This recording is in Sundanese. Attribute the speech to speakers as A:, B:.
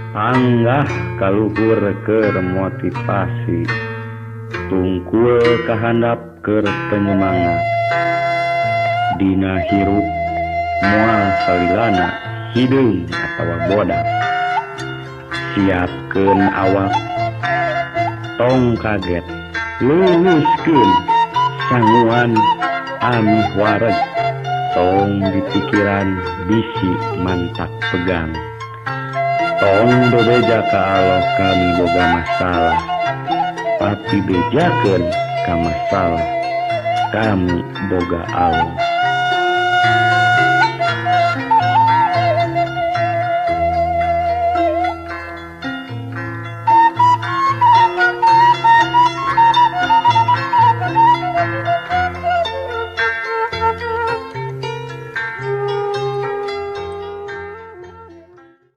A: Panggah kaluhur keur motivasi, tungkul kahandap keur penyemangat. Dina hirup moal salilana hideung atawa bodas. Siapkeun awak tong kaget, leuleuskeun sanguan amih wareg, tong dipikiran bisi mantak pegang. Tong bebeja ka Allah kami boga masalah, tapi bejakeun ka masalah kami boga Allah.